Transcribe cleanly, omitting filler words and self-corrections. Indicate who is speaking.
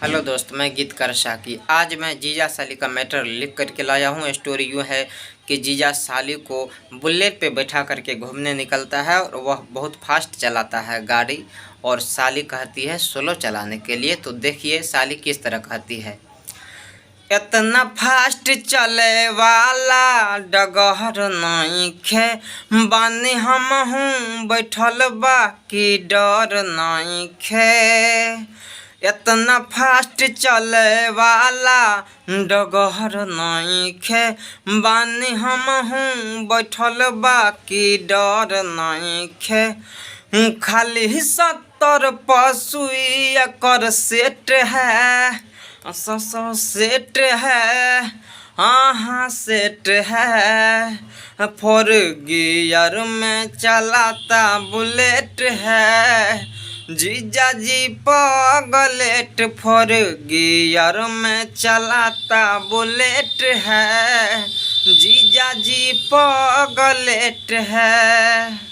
Speaker 1: Hello दोस्त, मैं गीतकार शाकी। आज मैं जीजा साली का मैटर लिख करके लाया हूँ। स्टोरी यूँ है कि जीजा साली को बुलेट पे बैठा करके घूमने निकलता है और वह बहुत फास्ट चलाता है गाड़ी और साली कहती है स्लो चलाने के लिए। तो देखिए साली किस तरह कहती है। इतना फास्ट चले वाला डगहर नइखे, बानी हमहू बैठल बा की डर नइखे। इतना फास्ट चले वाला डगहर नइखे, बानी हमहू बैठल बा की डर नइखे। खाली 70 पसुई कर सेट है, सौ सौ सेट है, हाँ हाँ सेट है। फोर गियर में चलाता बुलेट है, जीजा जी पगलेट। फोर गियर में चलाता बुलेट है, जीजा जी पगलेट है।